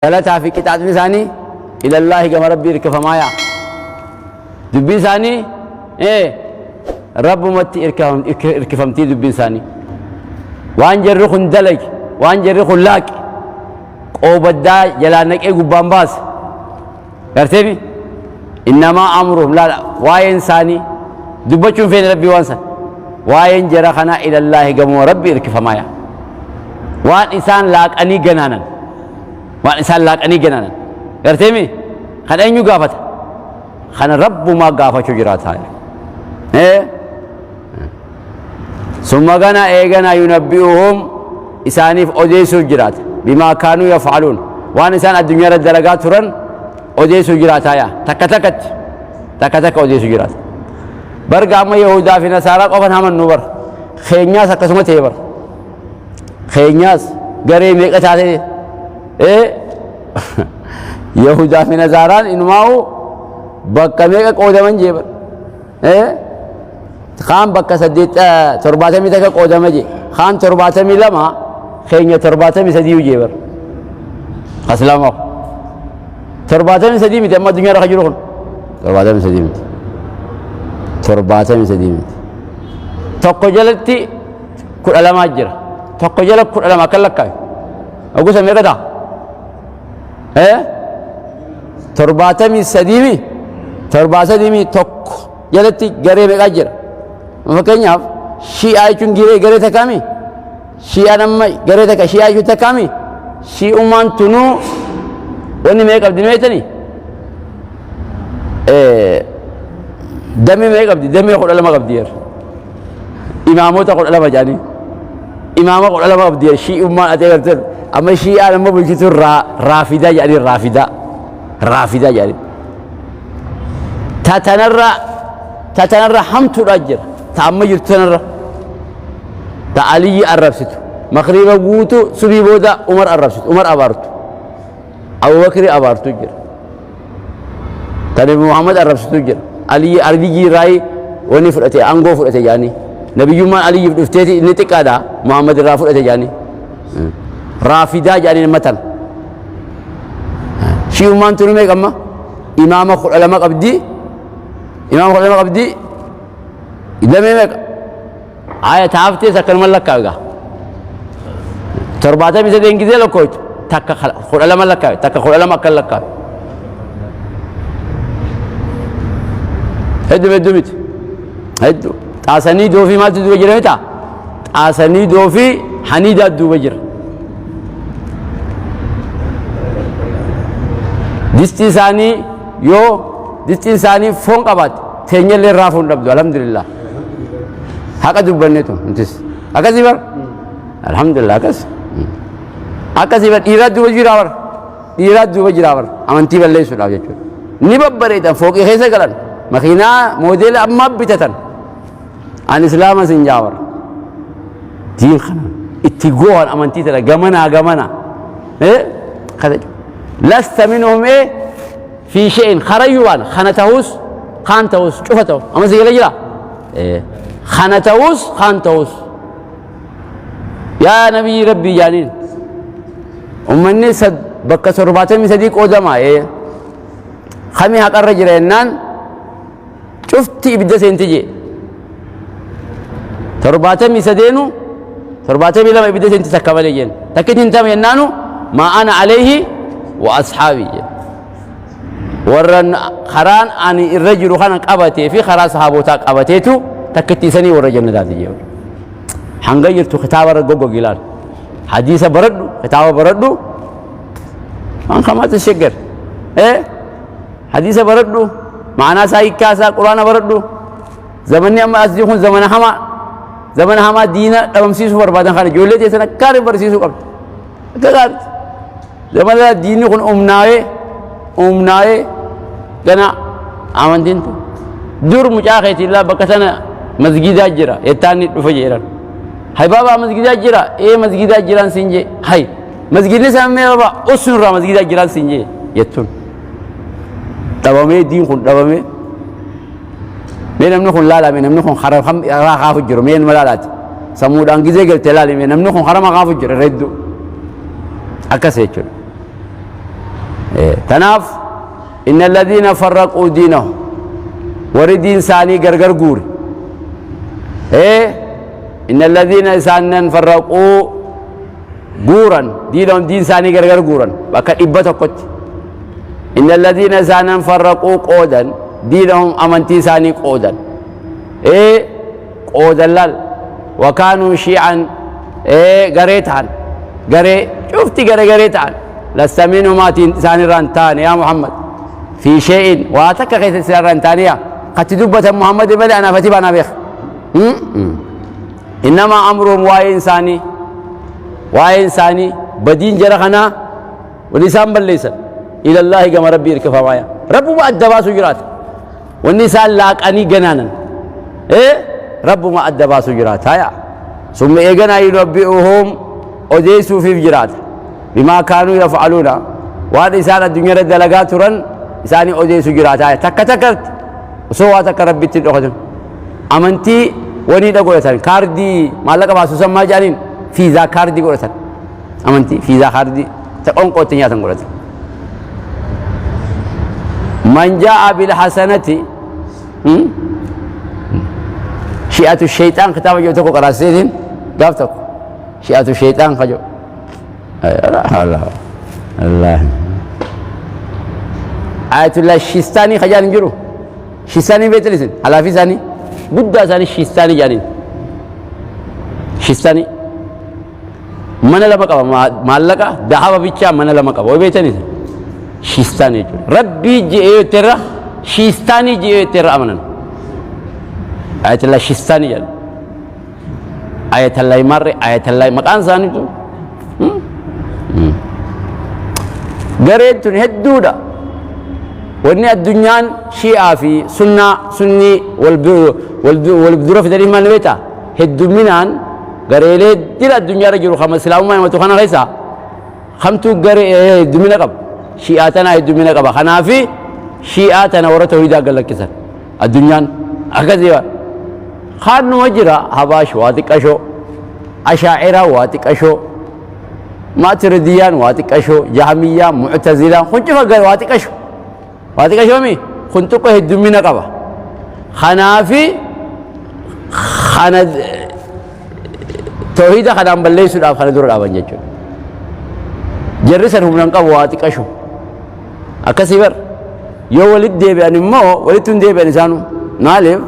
Galataa fi qixaaxni isaanii ilallaahi gama Rabbii irkifamaa yaa. Dubbiin isaanii ee Rabbumatti irkifamtii dubbiin isaanii. Waan jarri kun dalage, waan jarri kun laaqe, qoobaddaa jalaa naqee gubbaan baase. Garteemi? Innamaa amruhum laala waa'een isaanii dubbachuun feene Rabbii waan san. Waa'een jara kanaa ilallaahi gamuma Rabbii irkifamaa yaa. Waan isaan laaqanii ganaanan. Waan isaan laaqanii ganaanan. Garteemi? Kan eenyu gaafata? Kana Rabbumaa gaafachuu jiraata. Ee? Summa gana eegana yunabbi'uhum isaaniif odeessuuf jiraata. Bimaa kaanuu yaf'aluun. Waan isaan addunyaa irra dalagaa turan odeessuuf jiraata yaa. Takka takkatti. Takka takka odeessuuf jiraata. Barga amma Yahudaa fi Nasaaraa qofan hamannu bar. Keenyaas akkasuma ta'e bar. Keenyaas garee meeqa taate ee Yahudaa fi Nasaaraan inumaa'u bakka meeqa qoodaman jee bar. Ee kaan bakka saddeet 71 qoodama jee kaan 72 keenya 73 jee bar. Aslaamaa 73 miti amma addunyaa irra kan jiru kun 73 miti. 73 miti. Tokko jalatti 12 jira. Tokko jala 12 akka lakkaayu. Ogusa meeqa ta'a? Ee? 73 mi? 73 mi tokko jalatti garee meeqaa jira? Fakkeenyaaf shi'aa jechuun garee garee takkaami? Shi'aan amma garee takka shi'aa jechuun takkaami? Shi'ummaan tunuu wanni meeqa qabdi ni beektanii? Damee meeqa qabdi? Damee 12 qabdi yeroo. Imaamota 12 jedhanii. Imaama 12 qabdi shi'ummaan ati agartan. Amma shi'aan amma bulchitu raafidaa jedhanii raafidaa. Raafidaa jedhanii. Ta tanarra ta tanarra hamtuudha jira. Ta amma jirtu tanarra. Ta Aliyyi arrabsitu. Makriiba guutu subii booda Umar arrabsitu. Umar abaartu. Abubakri abaartu jira. Ta Nabi Muhammad arrabsitu jira. Aliyyi Aliyyi irraa wani fudhate aangoo fudhate jedhanii. Nabiyyummaan Aliyyiif dhufteeti inni xiqqaadha Muhammad irraa fudhate jedhanii. Raafidaa jedhanii nama tana. Shi'ummaan tunu meeqa amma? Imaama 12 qabdi. Imaama 12 qabdi. Damee meeqa? Aya taaftees akkanuma lakkaawe gaa. 73 gizee lakkooytu takka 12 lakkaawe takka 12 akkan lakkaawe. Hedduu hedduu miti. Hedduu. Xaasanii doofii maaltu duuba jira mita? Xaasanii doofii haniidaa duuba jira. Distii isaanii yoo distiin isaanii foon qabaatte teenyallee raafuu hin dhabdu alhamdulillah. Haqa dubbanneetu nutis. Akkasii bar. Alhamdulillah akkas. Akkasii bar dhiiraa duuba jiraa bar. Dhiiraa duuba jiraa bar. Amantii balleessuudhaaf jechuudha. Ni babbareedan fooqii keessa galan. Makiinaa moodeela ammaa bitatan. An islaama sin jaa bar. Diin kana itti goohan amantii tana gamanaa gamana. Lasta minhum fi shay'in karayyuu waan kana ta'us kaan ta'us cufa ta'u amma si gala jira kana ta'us kaan ta'us yaa nabiyyi rabbii jaaniin ummanni bakka 73 qoodama kami haqarra jira jennaan cufti ibidda seenti jee 73nu 72 ibidda seenti takka malee jeen takkitti hin tame jennaanu maa ana alayhi wa ashaabii jeen warra karaan ani irra jiru kana qabatee fi karaa sahaabotaa qabateetu takkitti isanii warra jannataati jee hanga jirtu kitaaba irra goggogi ilaal hadiisa baradhu kitaaba baradhu waan kamaatu shegger ee Hadiisa baradhu, ma'anaa isaa hiikkaa isaa Qur'aana baradhu. Zamanni amma as jiru kun zamana hamaa. Zamana hamaa diina dhabamsiisuu barbaadan kana ijoollee teessan akka gaarii barsiisuu qabdi. Akka gaariitti. Zamana diinni kun humnaa'ee humnaa'ee gana amantiin tun. Dur mucaa keetiin laa bakka sana masgiidaa jira jettaan ni dhufa jedhan. Hay baabaa masgiidaa jira ee masgiidaa jiraan siin jee hay masgiidni sana mee baabaa ossun irraa masgiidaa jiraan siin jee jettuun. Dhabamee diin kun dhabamee. Mee namni kun laalame namni kun karaa kaafu jiru mee nama laalaati. Sammuudhaan gizee galte laali mee namni kun karama kaafu jira irra hedduu. Akkas jechuudha. Tanaaf inna alladhiina farraquu diinahum, warri diin isaanii gargar guure, inna alladhiina isaanan farraquu guuran diinahum, diin isaanii gargar guuran bakka 100tti, inna alladhiina isaanan farraquu qoodan diinahum, amantii isaanii qoodan, qoodan laal, wakaanuu shiican, garee ta'an, garee cufti gare garee ta'an, lasta minhum, ati isaan irraa hin taane yaa Muhammad, fi shay'in, waa takka keessa isaan irraa hin taane. Yaa katti dubbatan Muhammad malee anaaf ati baanaa beeka. Innamaa amruhum, waa'een isaanii badiin jara kanaa wani isaan balleessan ilallaahi, gama Rabbii hirkifamaaya. Rabbuma adda baasuu jiraata. Wanni isaan laaqanii ganaanan Rabbuma adda baasuu jiraata. Yaa summa eeganaa yunabbi'uhum, odeessuufiif jiraata, bimaa kaanuu yaf'aluuna, waan isaan addunyaa dalagaa turan isaanii odeessuu jiraata. Takka takkatti osoo waa takka Rabbitti hin dhokatan amantii waniidha godhatan, kaardii maallaqa baasu san maal jedhaniin, Visa kaardii godhatan, amantii Visa kaardii ta qonqootti nyaatan godhatan. Man jaa'a bilhasanati, shi'atu shayxaan kitaaba jedhu tokko qaraasiseetiin gaaf tokko, shi'atu shayxaan ka jedhu. Allah Allah, Ayatullah Shistaanii ka jedhan hin jiru. Shistaanii beektan isin? Halaafii isaanii guddaa isaanii Shistaanii jedhaniin. Shistaanii mana lama qaba, maallaqa dahaba bichaa mana lama qaba. Way beektan isin? Shistaanii jechuudha. Rabbii je'ee irra Shistaanii je'ee irra amanan. Ayatullah Shistaanii jedhan. Ayatollah marre, Ayatollah maqaan isaaniitu gareen tun hedduudha. Wanni addunyaan Shi'aa fi Sunnaa Sunnii wal dura fidanii maal beektaa? Heddumminaan gareelee dira addunyaarra jiru kama Islaamummaa himatu kana keessaa kamtuu garee heddumina qaba? Shi'aa tanaa heddumina qaba. Kanaafi Shi'aa tana warra tawhiidaa gad lakkisan addunyaan akkasii. Kaanuma jira, Habaash waa xiqqashoo, Ashaa'iraa waa xiqqashoo, Maatiridiyaan waa xiqqashoo, Jahmiyyaa, Mu'tazilaan kun cufa gara waa xiqqasho, waa xiqqashoomi. Kun xiqqoo heddumina qaba. Kanaafi kana tawhiida kanaan balleessuudhaaf kana dura dhaaban jechuudha. Jarri san humna hin qabu, waa xiqqasho akkasii bar. Yoo walitti deebi'an immoo walitti hin deebi'an isaanu. Maaliif?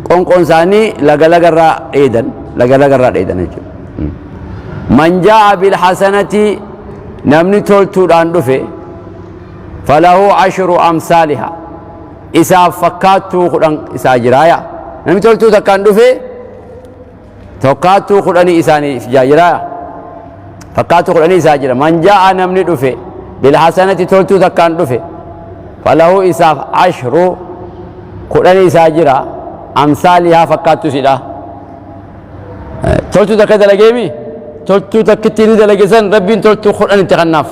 Qonqoon isaanii laga lagarraa dheedan, laga lagarraa dheedan jechuudha. Man jaa'a bilhasanati, namni toltuudhaan dhufe, falahu ashru amsaaliha, isaaf fakkaattuu 10 isaa jiraaya. Namni toltuu takkaan dhufe tokkaattuu 10 isaaniif jiraaya, fakkaattuu 10 isaa jira. Man jaa'a, namni dhufe, bilhasanati, toltuu takkaan dhufe, falahu, isaaf, ashru, 10 isaa jira, amsaalihaa, fakkaattuu sidha. Toltuu takka dalageemi, toltuu takkitti ni dalage san Rabbiin toltuu 10 itti kennaaf,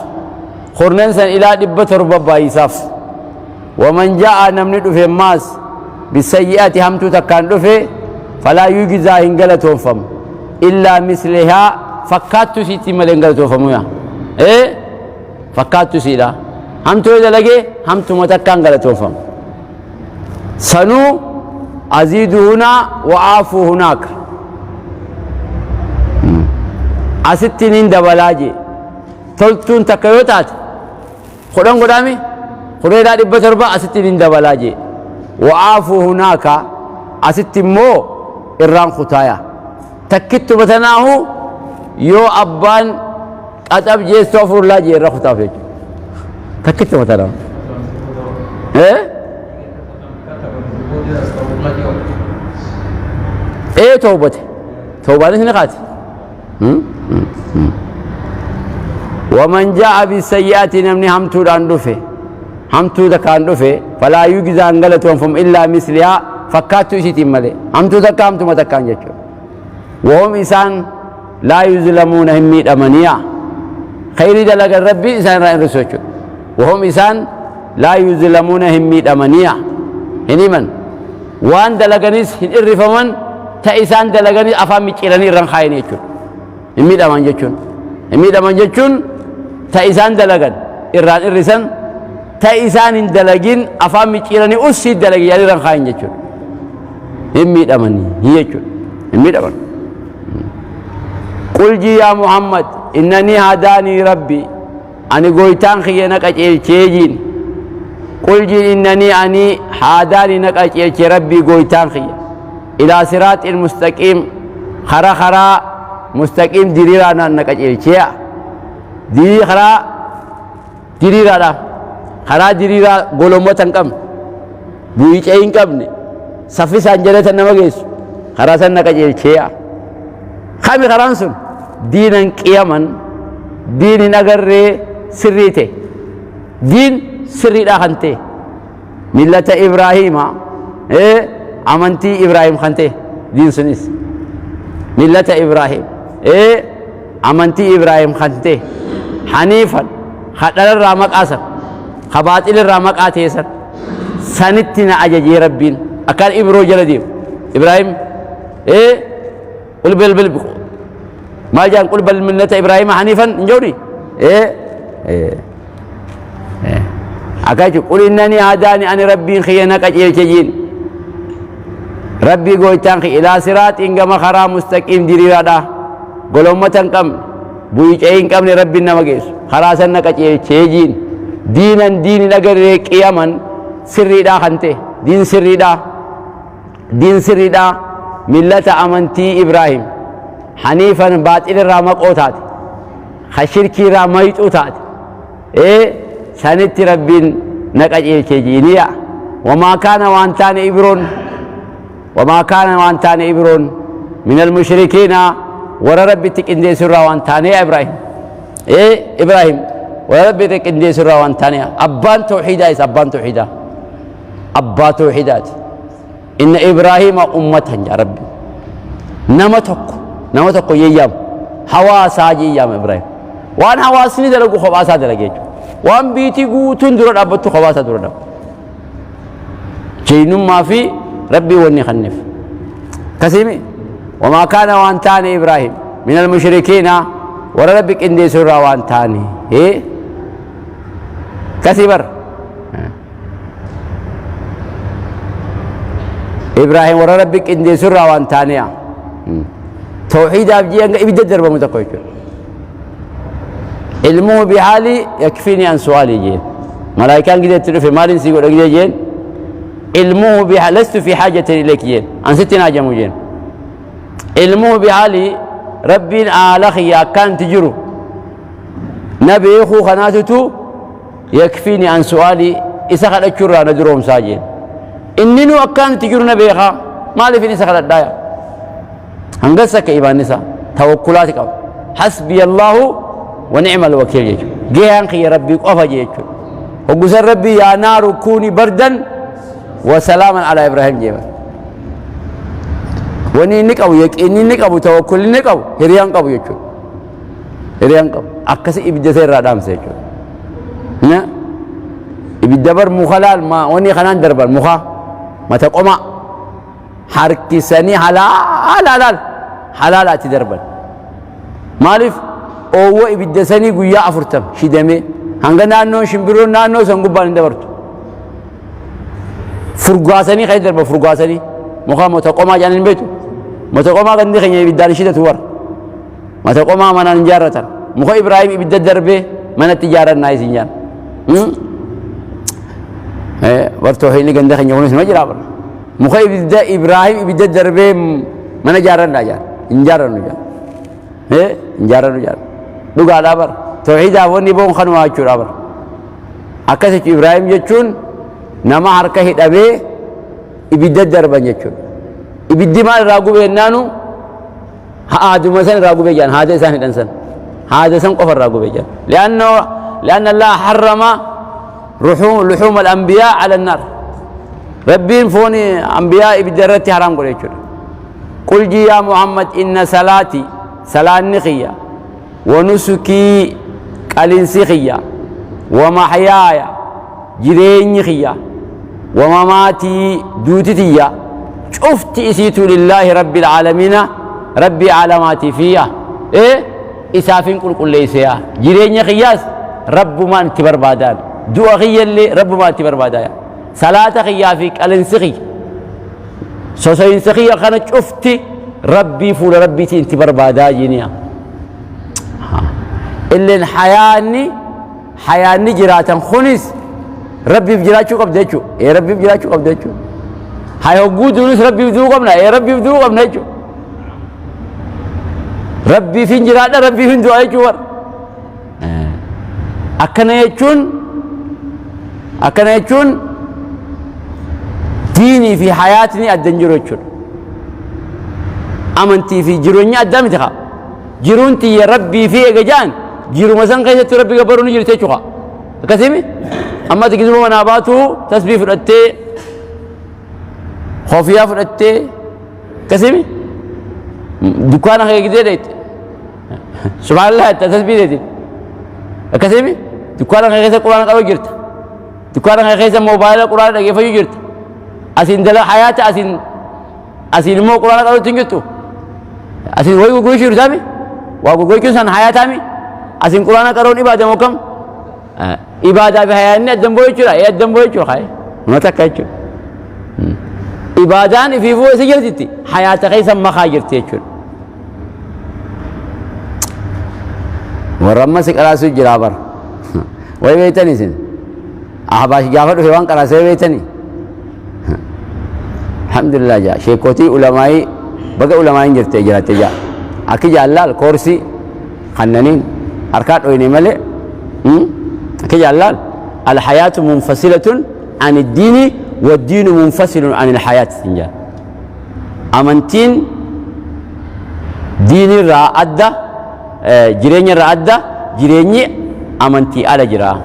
kurnan san ilaa 700 baay'isaaf. Waman jaa'a, namni dhufe maas, bisayyi'ati, hamtuu takkaan dhufe, falaa yujzaa, hin galatoonfamu, illaa mislihaa, fakkaattuu isiitti malee hin galatoonfamu. Yaa fakkaattuu isiidha. Hamtuu yoo dalage hamtuma takkaan galatoonfamu. Sanuu aziidu hunaa wa aafuu hunaaka, asitti nin dabalaa jee. Toltuun takka yoo taate 10 godhaami, kudheedhaa 700 asitti nin dabalaa jee. Wa aafuu hunaaka, asitti immoo irraan kutaaya. Takkittuma tanaahu yoo abbaan qaxab jeessoo afurullaa jee irra kutaaf jechuudha. Takkittuma tanaahu. Ee, toobate, toobaanis ni kaati. Waman jaa'a bisayyi'ati, namni hamtuudhaan dhufe, hamtuu takkaan dhufe, falaa yujzaa, hin galatoonfamu, illaa mislihaa, fakkaattuu isiitiin malee. Hamtuu takka hamtuma takkaan jechuudha. Wahum, isaan, laa yuzlamuuna, hin miidhamaniya. Khayrii dalagan Rabbiin isaan irraa hin hir'isu jechuudha. Wahum, isaan, laa yuzlamuuna, hin miidhamaniya, hin himan. Waan dalaganis hin irrifaman, ta isaan dalaganis afaan micciiranii irran kaayanii jechuudha. Hin miidhaman jechuun, hin miidhaman jechuun ta isaan dalagan irraan irrisan ta isaan hin dalagin afaan micciiranii ussii dalagi jedhanii irraan kaayan jechuudha. Hin miidhamanii jechuudha. Hin miidhaman. Qul jii yaa Muhammad innanii hadaanii rabbi ani gooytaan kiyya na qaceelchee jiin. Qul jiin innanii ani hadaanii na qaceelche rabbii gooytaan kiyya. Ilaa siraaxin mustaqiim karaa karaa mustaqiim diriiraa naan na qaceelchee. Diriiraa karaa diriiraadha. Karaa diriiraa golommota hin qabne, bu'iicee hin qabne, saffisaan jannata nama geessu karaa san na qajeelchee. Kami karaan sun? Diinan qiyaman, diin hin agarree sirrii ta'e, diin sirriidhaa kan ta'e, millata Ibraahiima, amantii Ibraahim kan ta'e diin sunis millata Ibraahim, amantii Ibraahim kan ta'e haniifan ka dhalarraa maqaa san ka baaxilirraa maqaa ta'e san sanitti na ajajee Rabbiin akkaan Ibroo jala deemu Ibraahim qul bal bal maal jedhan qul bal millata Ibraahim haniifan hin jedhuni akka jechuun qul innanii hadaani ani Rabbiin kiyya na qajeelche jiin Rabbii gooytaan kiyya ilaa siraaxiin gama karaa mustaqiim diriiraadha golommata hin qabne bu'icee hin qabne Rabbiin nama geessu karaa san na qajeelchee jiin diinan diin hin agarree qiyaman sirriidhaa kan ta'e diin sirriidhaa diin sirriidhaa millata amantii Ibraahim haniifan baaxilirraa maqoo taate ka shirkiirraa mayxuu taate sanitti Rabbiin na qajeelche jiiniya wamaa kaana waan taane ibroon wamaa kaana waan taane ibroon min almushrikiina warra Rabbitti qindeessurraa waan taane yaa Ibraahim Ibraahim warra Rabbitti qindeessurraa waan taane abbaan tawxiidaa isa abbaan tawxiidaa abbaa tawxiidaati inna Ibraahiima ummatan yaa Rabbi nama tokko yeeyyamu hawaasaa yeeyyaama Ibraahim waan hawaasni dalagu kophaa isaa dalage jechuudha waan biitii guutuun dura dhaabbattu kophaa isaa dura dhaabbatu jeynummaa fi Rabbii wanni kanneef kasiimi wamaa kaana waan taane Ibraahim min almushrikiina warra Rabbi qindeessu irraa waan taane kasii bar Ibraahim warra Rabbi qindeessu irraa waan taane'a. Tawxiidaaf jee hanga ibidda darbamu tokko jechuudha. Ilmuhu bihaali yakfiini an su'aalii jeen. Malaayikaan gidee itti dhufe maaliin sii godha gidee jeen. Ilmuhu bihaali lastu fi haajatin ilayki jeen. An sitti hin haajamu jeen. Ilmuhu bihaali Rabbiin aala kiyya akkaan itti jiru na beekuu kanaatutu yakfiini an su'aalii isa kadhachuu irraa na duroomsaa jeen. Inninuu akkaan itti jiru na beekaa maaliif isa kadhadhaa yaa. Hangas akka imaanni isaa tawakkulaati qaba. Hasbiya Allahu wa ni'mal wakiil jechuudha. Gaheen kiyya Rabbii qofa jechuudha. Hoggusan Rabbii yaa naaru kuuni bardan wa salaaman alaa Ibraahim jeeman. Wani inni qabu yaqiinni inni qabu tawakkulli inni qabu hiriyaan qabu jechuudha. Hiriyaan qabu akkasi ibidda isa irraa dhaamsa jechuudha. Na ibidda bar muka laal ma wani kanaan darban muka mata qomaa harkisanii halaala halaal halaalaatti darban. Maaliif oowwa ibidda sanii guyyaa 40 shidamee hanga naannoon shimbirroon naannoo san gubbaan hin dabartu. Furgaasanii kan darban furgaasanii muka mata qomaa jedhan hin beektu. Mata qomaa gandi keenya ibiddaan shidatu warra. Mata qomaa manaan hin jaarratan. Muka Ibraahim ibidda darbee manatti ijaarrannaa isin jaan. Bar toohiinni ganda keenya kunis nama jira bar. Muka ibidda Ibraahim ibidda darbee mana ijaarrannaa jaan. Hin jaarrannu jaan. Hin jaarrannu jaan. Dhugaadhaa bar. Toohiidaaf wanni boon kanumaa jechuudha bar. Akkas jechuun Ibraahim jechuun nama harka hidhamee ibidda darban jechuudha. Ibiddi maal irraa gube jennaanu haaduma san irraa gube jedhan haada isaan hidhan san haada san qofa irraa gube jedhan. Li'annoo li'anna Allah harrama luxuum al-anbiyaa ala annaar. Rabbiin foon anbiyaa ibidda irratti haraam godhe jechuudha. Qul jii yaa Muhammad inna salaati salaanni kiyya wa nusukii qalinsi kiyya wa mahyaaya jireenyi kiyya wa mamaatii duuti tiyya cufti isiitu lillaahi rabbil aalamiina rabbii aalamaatii fiya isaafin qulqulleeyseya jireenya kiyyaas Rabbumaan itti barbaadaan. Du'a kiyyallee Rabbumaan itti barbaadaa. Salaata kiyyaa fi qalinsi kiyya. Sosoyinsi kiyya kana cufti Rabbii fuula Rabbiitiin itti barbaadaa jiniya. Illeen hayaanni hayaanni jiraatan kunis Rabbiif jiraachuu qabda jechuudha. Ee Rabbiif jiraachuu qabda jechuudha. Hay hogguu duunis Rabbiif du'uu qabna. Ee Rabbiif du'uu qabna jechuudha. Rabbiif hin jiraadha Rabbiif hin du'a jechuudha. Akkana jechuun akkana jechuun diinii fi hayaatni adda hin jiru jechuudha. Amantii fi jireenyi adda miti kaa. Jiruun tiyya Rabbii fi eega ja'an jiruma san keessatti Rabbi gabbaruu ni jirti jechuudha. Akkasimi amma ati gizuma manaa baatu tasbii fudhattee kofiyaa fudhattee akkasimi dukkaana kee gizee dheeyte subhanallah jetta tasbii deeti akkasimi dukkaana kee keessa quraana qaroo jirta dukkaana kee keessa moobaayila quraana dhageeffachuu jirta asiin dala hayaata asiin Asiin immoo quraana qaruutti hin jirtu. Asiin wayi gurguruu jirtaami. Waa gurgurachuun san hayaataami. Asiin quraana qaruun ibaada moo kam? Ibaadaa fi hayaanni addan boo jechuudha. Ee addan boo jechuudha. Haye. Nama takka jechuudha. Ibaadaan ifiifuu isa jirtitti hayaata keessa makaa jirti jechuudha. Warra amma si qaraasuu jira bara. Wayi beektanii isin. Ahbaash gaafa dhufe waan qaraasee beektanii. Alhamdulillah jaa sheekotii ulamaayii baga ulamaayiin jirte jiraatte jaa akki jaallaal koorsii kannaniin harkaa dhoyne malee akki jaallaal alhayaatu munfasilatun an iddiini waddiinu munfasilun an ilhayaati sin jaa amantiin diinirraa adda jireenya irraa adda jireenyi amantii ala jira.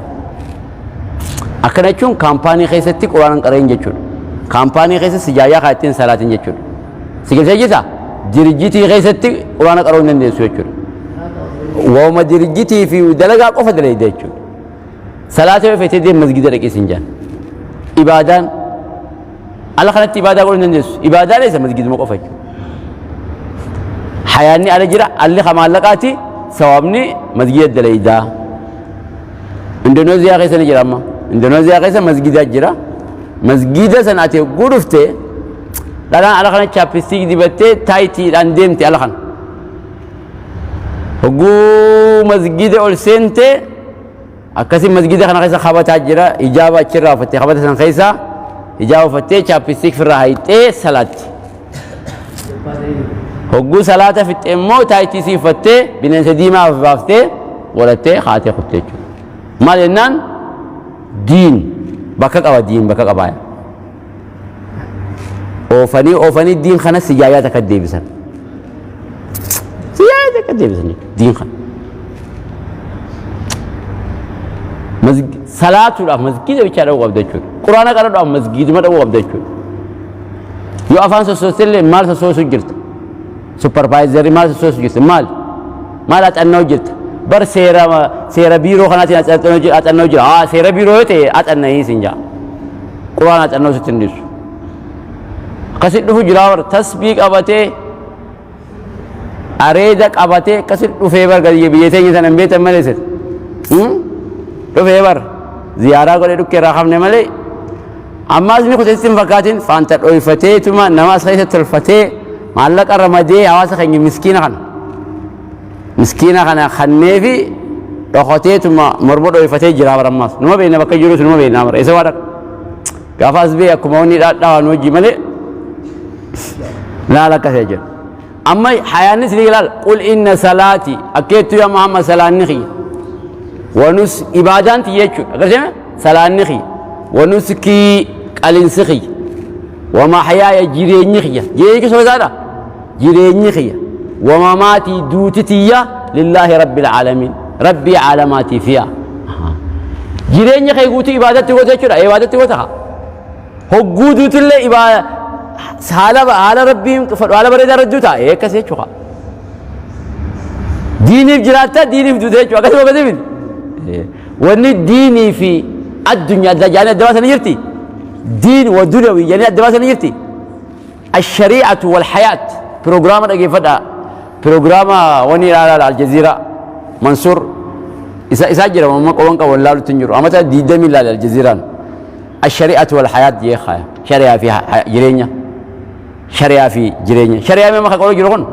Akkana jechuun kaampaanii keessatti quraana hin qara'in jechuudha. Kaampaanii keessa sijaayyaa kaa'attee hin salaatin jechuudha. Si galchee jirta? Dirjitii keessatti quraana qara'uu hin dandeessu jechuudha. Wauma dirjitii fi dalagaa qofa dalayda jechuudha. Salaata yoo feetee deem masgida dhaqii sin jaan. Ibaadaan ala kanatti ibaadaa godhuu hin dandeessu. Ibaadaan eessa masgiduma qofa jechuudha. Hayaanni ala jira alli ka maallaqaati sawaabni masgida dalaydaa. Indoneeziyaa keessa ni jira amma. Indoneeziyaa keessa masgidaa jira. Masgida sana ati hogguu dhufte dhalaan ala kana chaappistiik dibattee taayitiidhaan deemte ala kana. Hogguu masgida ol seente akkasii masgida kana keessa kabataa jira. Hijaaba achirraa uffattee kabata sana keessa hijaaba uffattee chaappistiik firraa hayxee salaatti. Hogguu salaata fixxe immoo taayitii sii uffattee bineensa diimaa of baaftee godhattee kaatee kutte jechuudha. Maal jennaan diin bakka qaba diin bakka qabaa. Oofanii oofanii diin kana sijaayaa takka deebisan. Sijaayaa takka deebisan jechuudha diin kana. Salaatuudhaaf masgiida bichaa dhaquu qabda jechuudha. Quraana qaraadhaaf masgiiduma dhaquu qabda jechuudha. Yoo afaan sossooste maal sossoosu jirta? Supparvaayizarri maal sossoosu jirta? Maal? Maal haxannoo jirta? Bar seera seera biiroo kanaatiin haxannoo jira haxannoo jira. Haa seera biiroo yoo ta'e haxannanii sin jaa. Quraan haxannoo sitti hin dhiisu. Akkasi dhufu jira bar tasbii qabatee areeda qabatee akkasi dhufee bar gadi biyya teenya sana hin beektan malee sir. Dhufee bar ziyaaraa godhee dhukkee irraa hafne malee Ammaas ni kuteetti hin fakkaatin faanta dhoyfateetuma nama as keessa tolfatee maallaqa ramadee hawaasa keenya miskiina kana miskiina kana kanneefi dhokoteetuma morma dhoyfatee jira bara ammaas numa beekna bakka jirus numa beekna bara isa waa dhaqa gaafa as bee akkuma wanni dhaadhaa waan hojii malee laala akkasee jira amma hayaannis ni ilaala qul inna salaati akkeettu yaa Muhammad salaanni kiyya wanus ibaadaan tiyya jechuudha agarsiisa salaanni kiyya wanuskii qalinsi kiyya wamaxyaaya jireenyi kiyya jireenyi kiyya sodaadha jireenyi kiyya wamamaatii duuti tiyya lillaahi rabbil caalamiin rabbii caalamaatiif yaa jireenya kee guutuu ibaadatti goota jechuudha ibaadatti goota haa hogguu duutillee haala haala rabbiin fedhu haala bareedaa irra duuta ee akkas jechuudha diiniif jiraatta diiniif duuta jechuudha akkasuma akkasii miti Wanni diinii fi addunyaa adda jedhanii adda baasanii jirti. Diin wa dunawi jedhanii adda baasanii jirti. Ashari'atu wal hayaat piroogiraama dhageeffadha. Piroogiraama wani ilaala Aljazeera Mansuur Isa isaa jira amma qoban qabu laalutti hin jiru. Amata 20 laale Aljaziiraan. Ashari'atu wal hayaat jee kaaya. Shari'aa fi jireenya. Shari'aa fi jireenya. Shari'aa mee maka qoruu jiru kun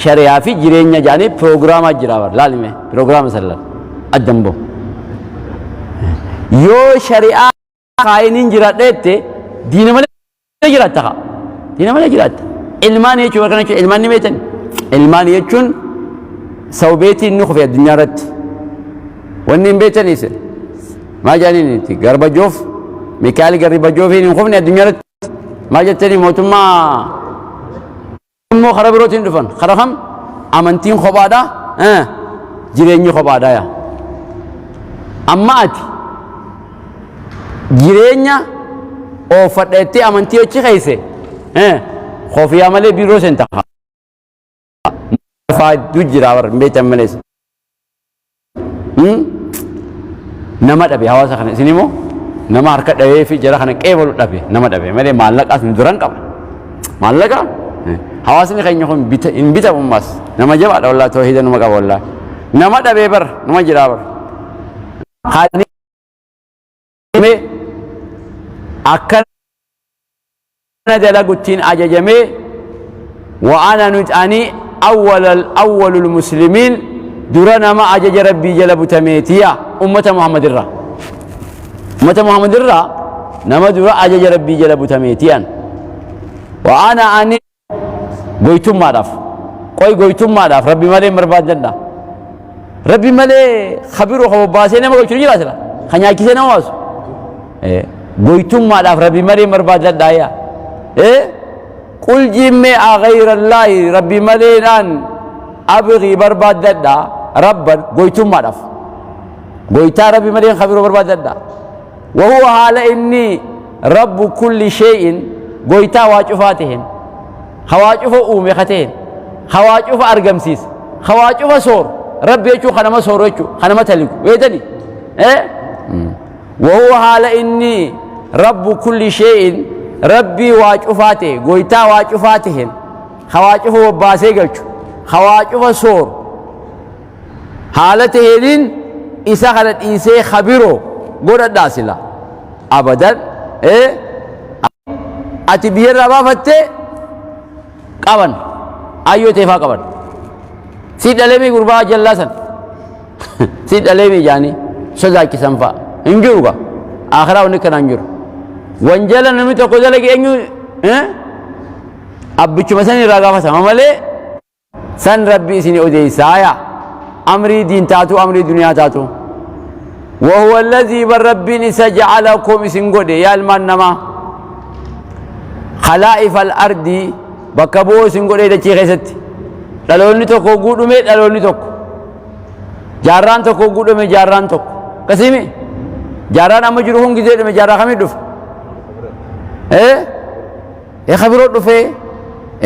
shari'aa fi jireenya jedhanii piroogiraamaa jira bar laalime piroogiraama san laal addan bahu. Yoo shari'aa kaayiniin jiraadha jette diina malee jiraatta kaa. Diina malee jiraatta. Ilmaan jechuun kana jechuun ilmaan ni beektan. Ilmaan jechuun sawbeetiin inni kufe addunyaa irratti. Wanni hin beektan isin. Maal jedhaniin itti Garbajoof Mikaa'el Garbajoofiin hin kufne addunyaa irratti. Maal jettanii mootummaa immoo karaa birootiin dhufan karaa kam amantiin kophaadha jireenyi kophaadha yaa amma ati jireenya oofadha jettee amantii achi keesse kofiyaa malee biiroo seenta faa jira bar hin beektan malees Nama dhabe hawaasa kana isin immoo nama harka dhahee fi jara kana qeebalu dhabe nama dhabe malee maallaqaas nu duran qaba. Maallaqa hawaasni keenya kun bita hin bitamu ammas nama jabaadha wallaahi toohida numa qaba wallaahi. Nama dhabee bar nama jiraa bar. Haadni akkana dalaguttiin ajajamee wa ana nut ani awwalal awwalul muslimiin dura nama ajaja rabbii jala butameetiya ummata muhammad irraa ummata muhammad irraa nama dura ajaja rabbii jala butameetiyan wa ana ani goytummaadhaaf qoy goytummaadhaaf rabbi malee hin barbaadadha rabbi malee kabiroo ka bobbaasee nama gochuu ni jira sila ka nyaachisee nama baasu goytummaadhaaf rabbi malee hin barbaadadha yaa qul jimmee aghayrallaahi rabbi malee naan abghii barbaadadha rabban goytummaadhaaf goytaa rabbi malee kabiroo barbaadadha وهو haala inni rabbu kulli shay'in goytaa waa cufaa taheen ka waa cufa uume ka taheen ka waa cufa argamsiise ka waa cufa sooru rabbi jechuun ka nama sooru jechuu ka nama taligu beektani eh وهو haala inni rabbu kulli shay'in rabbii waa cufaa ta'e goytaa waa cufaa taheen ka waa cufa bobbaasee galchu ka waa cufa sooru Haala taheeniin isa kana dhiisee ka biroo godhadhaa sila abadan ee ati biyyarraa baafatte qaban ayyoo teefaa qaban si dhaleemii gurbaa jallaa san si dhaleemii jaanii sodaachisan fa'a hin jiru gaa akhiraa wanni kanaan jiru wanjala namni tokko dalage eenyu abbichuma san irraa gaafatama malee San Rabbi isini odeeysa haya amrii diin taatuu amrii duniyaa taatuu. Wahuwa alladhii bar Rabbiin isa ja'alakum isin godhe yaa ilmaan namaa khalaa'ifa al-ardii bakka bu'oo isin godhee dachii keessatti dhaloonni tokko hogguu dhume dhaloonni tokko jaarraan tokko hogguu dhume jaarraan tokko akkasiimi jaarraan amma jiru kun gizee dhume jaarraa kamii dhufa ee Ee ka biroo dhufee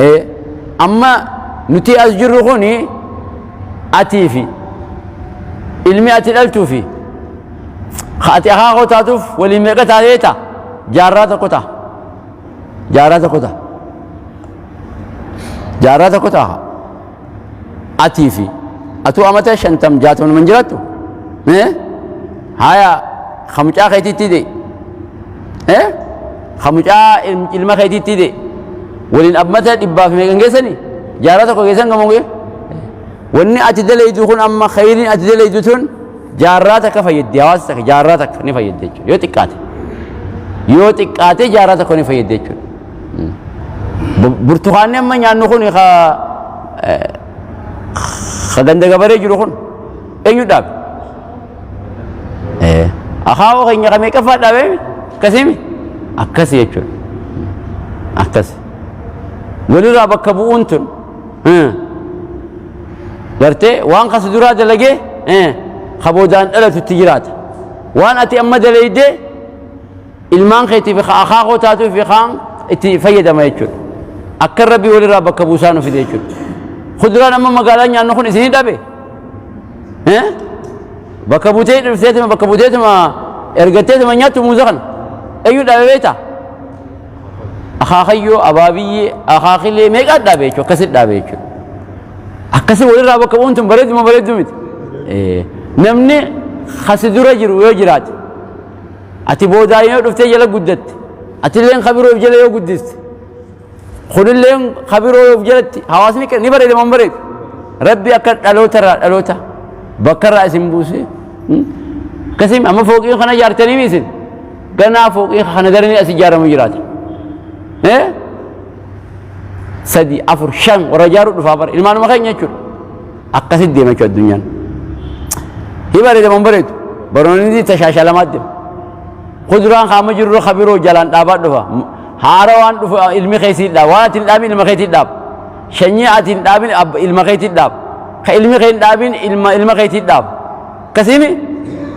ee amma nuti as jirru kuni atii fi ilmi ati dhaltuu fi ka ati akaakoo taatuuf waliin meeqa taatee ta'a jaarraa tokko ta'a jaarraa tokko ta'a jaarraa tokko ta'a atii fi atuu amata 50 60 nama hin jiraattu ee haya ka mucaa keetiitti de ee ka mucaa ilma keetiitti de waliin ammata dhibbaaf meeqan geessani jaarraa tokko geessan gamoo gee wanni ati dalaydu kun amma khayriin ati dalaydu tun jaarraa takka fayyaddi hawaasa takka jaarraa takka ni fayyaddi jechuudha yoo xiqqaate yoo xiqqaate jaarraa tokko ni fayyaddi jechuudha. Burtukaanni amma nyaannu kun ka ka ganda gabaree jiru kun eenyu dhaabe? Akaawoo keenya ka meeqaffaa dhaabe? Akkasii akkasi jechuudha. Akkasi. Walirraa bakka bu'uun tun gartee waan kasi duraa dalagee ka boodaan dhalatutti jiraata. Waan ati amma dalaydee ilmaan keetii fi akaakoo taatuu fi kaan itti fayyadama jechuudha. Akka rabbi walirraa bakka buusaa nu fide jechuudha. Kuduraan amma magaalaa nyaannu kun isinii dhabe. Bakka buutee dhufteetuma bakka buuteetuma ergatteetuma nyaattu muuza kana. Eenyu dhabe beektaa? Akaakayyoo, abaabiyyee, akaakilee meeqaa dhabe jechuudha. Akkasitti dhabe jechuudha. Akkasii walirraa bakka bu'uun tun bareedduma bareedduu miti. Namni Kasi dura jiru yoo jiraate, ati boodaan yoo dhuftee jala guddatte, atilleen kabiroo of jala yoo guddiste, kunilleen kabiroo of jalatti, hawaasni ni bareeda moo hin bareedu? Rabbi akka dhaloota irraa dhaloota bakka irraa isin buuse. Akkasii amma fooqii kana ijaartanii isin ganaa fooqii kana daranii as ijaaramu jiraata. Sadi, afur, shan warra ijaaruu dhufaa bara ilmaanuma keenya jechuudha. Akkasitti deema jechuudha addunyaan. Hi bareeda moo hin bareedu? Barnoonni tashaashalamaa deema. Kuduraan kaama jirru kabiroo jalaan dhaabaa dhufa. Haara waan dhufu ilmi keessii dhaaba. Waan ati hin dhaabin ilma keetii dhaaba. Shanyii ati hin dhaabin ilma keetii dhaaba. Ka ilmi kee hin dhaabin ilma ilma keetii dhaaba. Akkasiimi?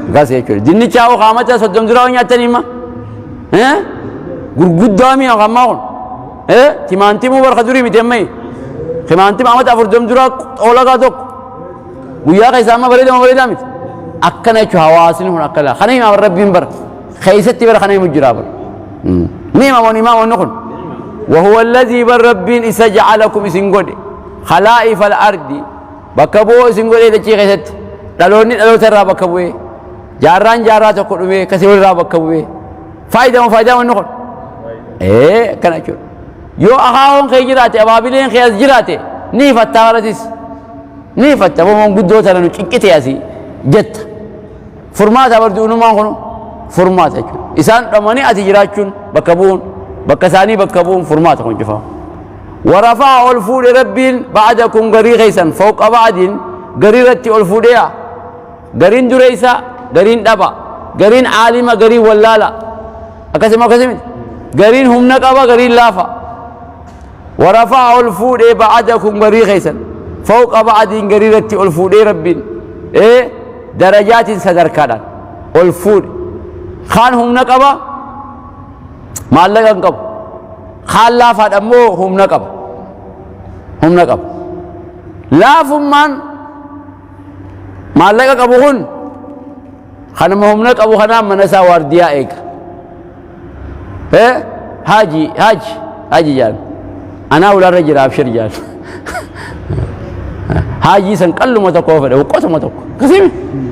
Akkas jechuudha. Dinnichaa hoo kaamata 30 duraa hoo nyaatanii hima? Gurguddaa mi'a ammaa kun. Timaantimuu barka durii miti ammayi. Timaantima amata 40 duraa xoolagaa tokko. Guyyaa keessaa amma bareeda moo bareedaa miti? Akkana jechuun hawaasni kun akkana. Kana himaa rabbiin bara. Keessatti bara kana himu jira bara. Ni hima moo ni himaa wanni kun? وهو الذي بر ربين إسا جعلكم إسن قد خلائف الأرض bakka bu'oo isin godhee dachii keessatti dhaloonni dhaloota irraa bakka bu'ee jaarraan jaarraa tokko dhumee kasii walirraa bakka bu'ee faayidaa moo faayidaa wanni kun ee akkana jechuudha yoo akaawoon kee jiraate abaabileen kee as jiraate ni ifattaa baratis ni ifatta bomoon guddoo tana nu cinqite asii jetta furmaata bar du'unumaan kun furmaata jechuudha isaan dhamanii ati jiraachuun bakka bu'uun bakka isaanii bakka bu'uun furmaata kun cufaa Warafaa ol fuudhe Rabbiin ba'adakum garii keessan fawqa ba'adin garii irratti ol fuudheya. Gariin dureessa, gariin dhaba, gariin aalima, gariin wallaala. Akkasuma akkasii miti. Gariin humna qaba, gariin laafa. Warafaa ol fuudhee ba'adakum garii keessan fawqa ba'adin garii irratti ol fuudhee Rabbiin ee darajaatiin sadarkaadhaan ol fuudhe. Kaan humna qaba, maallaqa hin qabu. Kaan laafaadha immoo humna qaba. Humna qaba. Laafummaan maallaqa qabu kun kanuma humna qabu kanaan mana isaa waardiyaa eega. Haaji haaji haaji jaan. Anaa ulaarra jira abshir jaan. Haajii san qalluma tokko fedhe huqqatuma tokko. Akkasii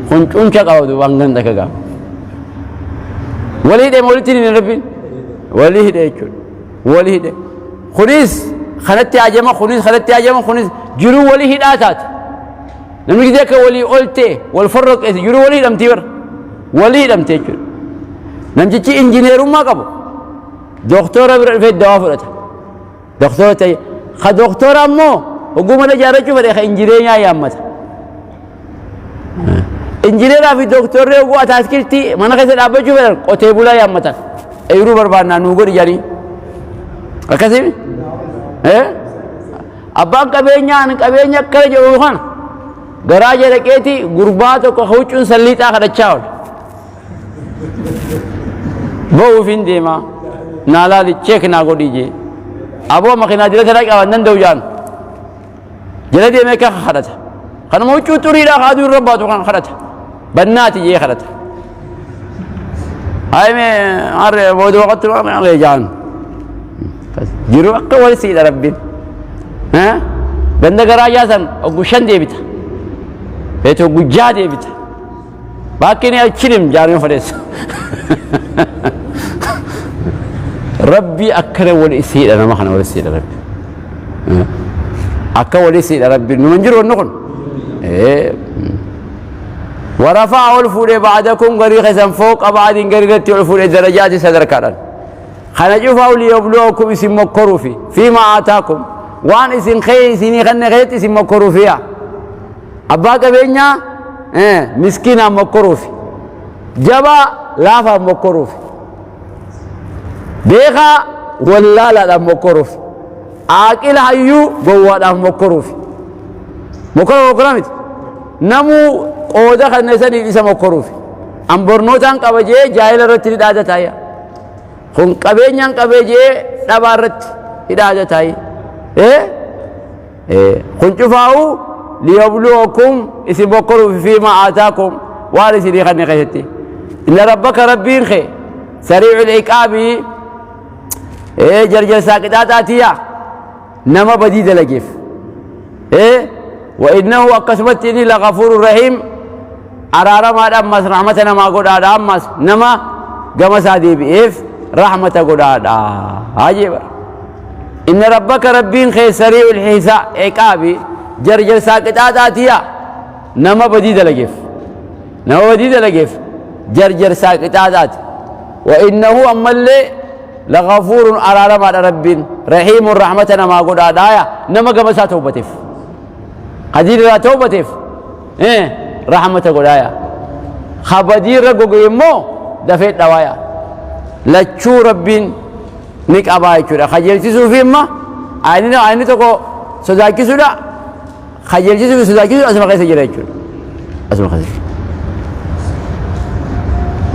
kun cuunca qaba duubaan ganda kagaa. Walii hidhee walitti hin rabbiin. Walii hidhe jechuudha. Walii hidhe. Kunis kanatti hajama, kunis kanatti hajama, kunis jiruu walii hidhaa taate. Namni gisee akka walii ol ta'e wal forroqqeesse jiruu walii hidhamtii bara. Walii hidhamte jechuudha. Namtichi injineerummaa qabu doktora bira dhufee dawaa fudhata. Doktora ta'e ka doktora ammoo hogguu mana ijaarrachuu fedhe ka injineenyaa yaammata. Injineeraa fi doktorri hogguu ataaskiltii mana keessa dhaabbachuu fedhan qotee bulaa yaammatan. Eeruu barbaannaa nuu godhi jedhanii. Akkasii? Abbaan qabeenyaa ani qabeenya akkana jedhu kana garaa jedhaqeeti gurbaa tokko huccuun salliixaa kadhachaa oola. Ba'uuf hin deema. Naa laali cheek naa godhii jee. Aboo makiinaa jala tana qaban danda'u jaan. Jala deemee akka kadhata. Kanuma huccuu xuriidhaa ka aduu irra baatu kan kadhata. Bannaati jee kadhata. Ayime harre booda waqatti malee jaan. Jiru akka wal siidha rabbiin. Ganda garaa jaasan oggu shan deebita. Beetu oggu jaa deebita. Baakki ni alchilim jaarmee fadheessa. Rabbi akkana wal isiidha nama kana wal isiidha rabbi. Akka wal isiidha rabbi numa hin jiru wanni kun. Warafaa ol fuudhee ba'adakum garii keessan fooqa ba'adiin garii irratti ol fuudhee darajaati sadarkaadhaan. Kana cufaa liyabluwakum isin mokkoruufi fiima aataakum waan isin kee isinii kenne keessatti isin mokkoruufiya. Abbaa qabeenyaa miskiinaan mokkoruufi. Jabaa laafaan mokkoruufi. Beekaa wallaalaadhaan mokkoruufi. Aaqila hayyuu gowwaadhaan mokkoruufi. Mokkora mokkora miti. Namuu qooda kanne saniif isa mokkoruufi. An barnootaan qaba jee jaahila irratti ni dhaadata yaa. Kun qabeenyaan qabee jee dhabaa irratti ni dhaadata. Kun cufaa'u liyabluwakum isin bokkoruuf fiimaa aataakum waan isinii kanne keessatti. Inna rabbaka rabbiin kee sarii'ul iqaabii jarjarsaa qixaaxaatiya nama badii dalageef. Wa innahu akkasumatti inni lagafuuru rahiim Araaramaadha ammas rahmata namaa godhaadha ammas nama gama isaa deebi'eef rahmata godhaadha jee bara. Inna rabbaka rabbiin kee sarii'ul hisaa iqaabi jarjarsaa qixaaxaatiya nama badii dalageef nama badii dalageef jarjarsaa qixaaxaati. Wa innahu ammallee lagafuurun araaramaadha rabbiin rahiimun rahmata namaa godhaadhaaya nama gama isaa tawbateef. Hadiin irraa tawbateef rahmata godhaaya. Ka badii irra goge immoo dafee dhawaaya. Lachuu rabbiin ni qabaa jechuudha. Qajeelchisuu fi imma ayni tokko sodaachisuudha. Qajeelchisuu fi sodaachisuu asuma keessa jira jechuudha. Asuma keessa jira.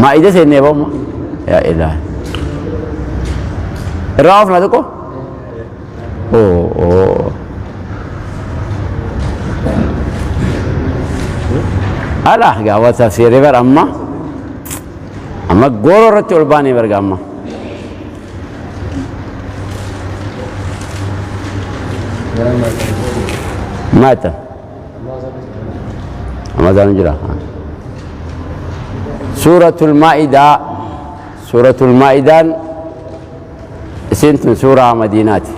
Maa'ida seennee booma. Yaa ilaahi. Irraa oofnaa tokko? Oh, oh. Ala gaafa tafsiirri bar amma amma gooroo irratti ol baanee barga amma. Maata. Amma isaan jira. Suuratul Maa'idaa Suuratul Maa'idaan Isiin tun suuraa Madiinaati.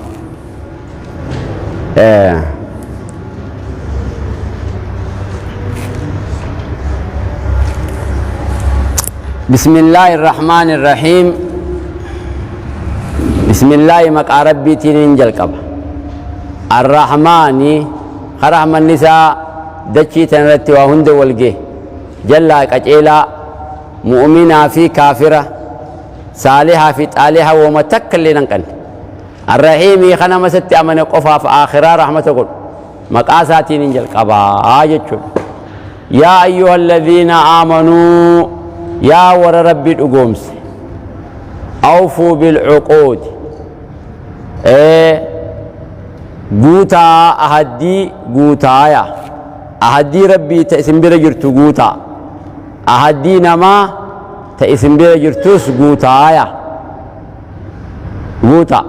بسم الله الرحمن الرحيم بسم الله مقا ربي تنين جلقب الرحمن خرحم النساء دچي تنرتي وهند والجه جلا قجيلا مؤمنا في كافرة Saalihaa fi xaaliha woma takka illee hin hanqanne. Arrahiimii ka nama isatti amane qofaaf aakhiraa rahmata godhu maqaa isaatiin hin jalqabaa jechuudha. Yaa ayyuha alladhiina aamanuu yaa warra Rabbi dhugoomse awfuu bilcuquudi guutaa ahaddii guutaaya ahaddii Rabbii ta isin bira jirtu guutaa Ahaddii namaa ta isin bira jirtus guutaaya. Guutaa.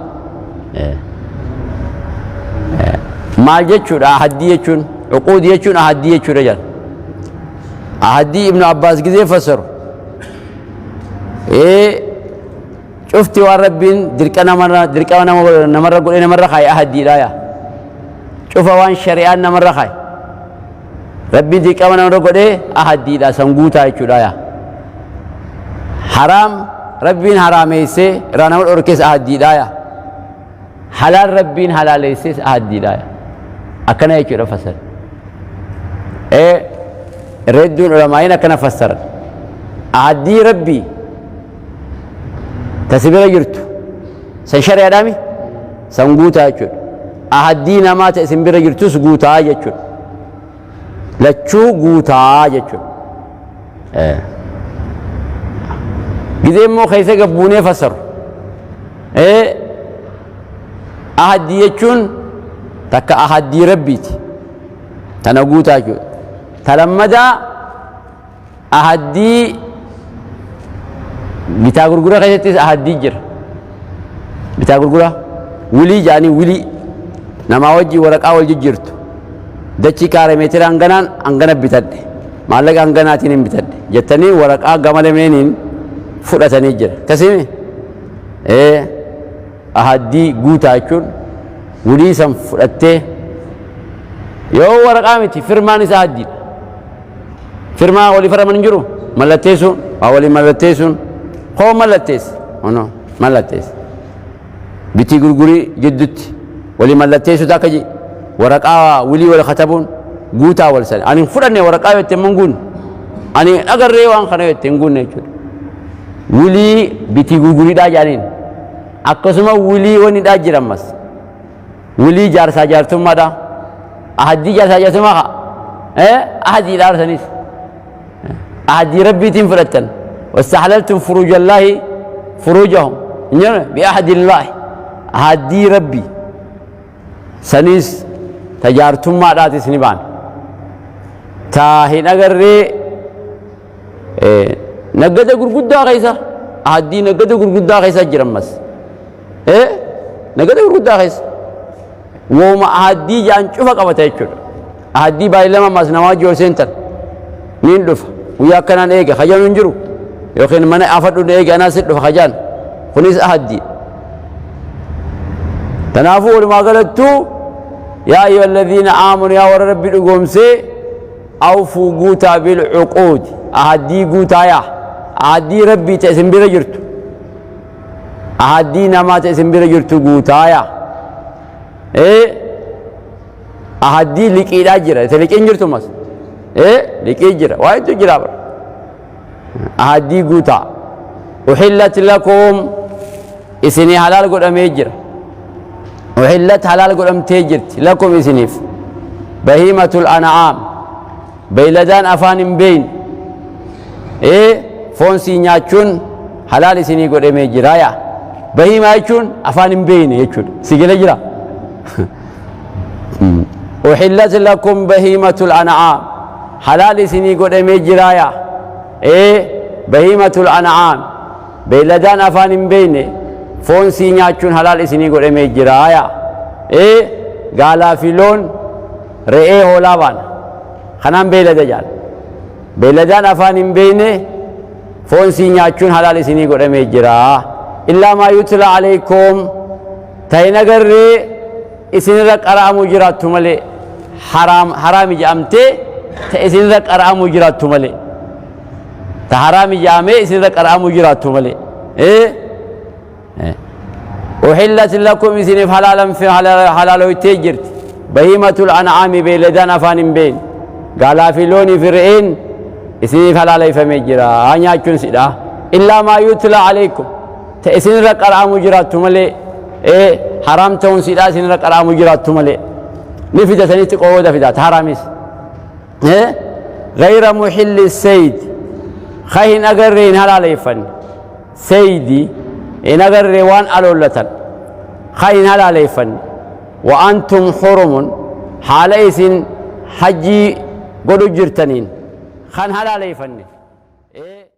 Maal jechuudha ahaddii jechuun? Uquud jechuun ahaddii jechuudha jedha. Ahaddii Ibnu Abbaas gizee fassaru. Cufti waan Rabbiin dirqama namarra godhee namarra kaaye ahaddiidha yaa. Cufa waan shari'aan namarra kaaye. Rabbiin dirqama namarra godhee ahaddiidha san guutaa jechuudha yaa. Haraam Rabbiin haraameessee irraa nama dhorkees ahaddiidha yaa. Halaal Rabbiin halaaleessees ahaddiidha yaa. Akkana jechuudha fassara. Redduun ulamaa'iin akkana fassaran. Ahaddii Rabbii ta si bira jirtu san shari'aadhaami san guutaa jechuudha. Ahaddii namaa ta isin bira jirtus guutaa jechuudha. Lachuu guutaa jechuudha. Gizee immoo keessa gabbuunee fassaru. Ahaddii jechuun takka ahaddii rabbiiti. Tana guutaa jechuudha. Ta lammadaa Ahaddii bitaa gurgura keessattis ahaddii jira. Bitaa gurgura wilii jedhanii wilii namaa wajjin waraqaa wal jijjiirtu. Dachii kaare meetira hanganaan hangana bitadhe maallaqa hanganaatiin hin bitadhe jettanii waraqaa gama lameeniin fudhatanii jira. Akkasii ee ahaddii guutaa jechuun wilii san fudhattee yoo waraqaa miti firmaan isaa ahaddiidha. Firmaa walii faraman hin jiru. Mallatteessuun waa walii mallatteessuun koo mallatteessi ono mallatteessi. Bitii gurgurii jiddutti walii mallatteessuutu akka ji waraqaa wilii wal katabuun guutaa wal sani. Ani hin fudhanne waraqaa yoo itti hin guunne. Ani hin agarree waan kana yoo itti hin guunne jechuudha. Wilii bitii gurguriidhaa jedhaniin. Akkasuma wilii wanidhaa jira ammas. Wilii jaarsaa jaartummaadha. Ahaddii jaarsaa jaartummaa kaa. Ahadii dhaarsanis. Ahaddii rabbiitiin fudhattan. Wastahlaltum furujallaahi furujahum. Biahadillaahi. Ahaddii rabbii. Sanis ta jaartummaadhaatis ni baana. Ta hin agarree naggada gurguddaa keessa ahaddii naggada gurguddaa keessa jiran mas. Nagada gurguddaa keessa. Wooma ahaddii jaan cufa qabata jechuudha. Ahaddii baay'ee lama ammas namaa wajji ol seentan. Niin dhufa. Guyyaa akkanaan eega kajaan hin jiru. Yookiin mana afadhu eega anaa si dhufa kajaan. Kunis ahaddii. Kanaafuu walumaa galattuu yaa ayyuha alladhiina aamanu yaa warra rabbi dhugoomsee awfuu guutaa bil cuquudi ahaddii guutaa yaa ahaddii rabbii ta isin bira jirtu ahaddii namaa ta isin bira jirtu guutaa yaa ee ahaddii liqiidhaa jira ta liqiin jirtu mas ee liqii jira waa hedduu jira bara ahaddii guutaa uhillat lakum isinii halaal godhamee jira uhillat halaal godhamtee jirti lakum isiniif bahiimatul an'aam beeyladaan afaan hin beeyne ee foon sii nyaachuun halaal isinii godhamee jira yaa bahiimaa jechuun afaan hin beeyne jechuudha si gala jira uhillat lakum bahiimatul an'aam halaal isinii godhamee jira yaa ee bahiimatul an'aam Beeyladaan afaan hin beeyne foon sii nyaachuun halaal isinii godhamee jira yaa. Ee gaalaa fi loon re'ee hoolaa baana. Kanaan beeylada jaal. Beeyladaan afaan hin beeyne foon sii nyaachuun halaal isinii godhamee jira. Illaa maa yutla alaykum ta'in agarree isinirra qara'amuu jiraattu malee haraam haraami jedhamtee ta isinirra qara'amuu jiraattu malee. Ta haraami jedhamee isinirra qara'amuu jiraattu malee. Uhillat lakum isiniif halaaloytee jirti. Bahiimatul an'aami beeyladaan afaan hin beekne. Gaalaa fi loonii fi re'een isiniif halaaleffamee jira. Nyaachuun sidha. Illaa maa yutla alaykum. Ta isinirra qara'amuu jiraattu malee. Haraam ta'uun sidha isinirra qara'amuu jiraattu malee. Ni fida sanitti qooda fida. Ta haraamis. Gayra muhilli sayd ka hin agarre hin halaaleeffanne saydi hin agarre waan aloollatan ka hin halaaleeffanne wa antum hurumun haala isin hajjii godhu jirtaniin kan halaaleeffanne.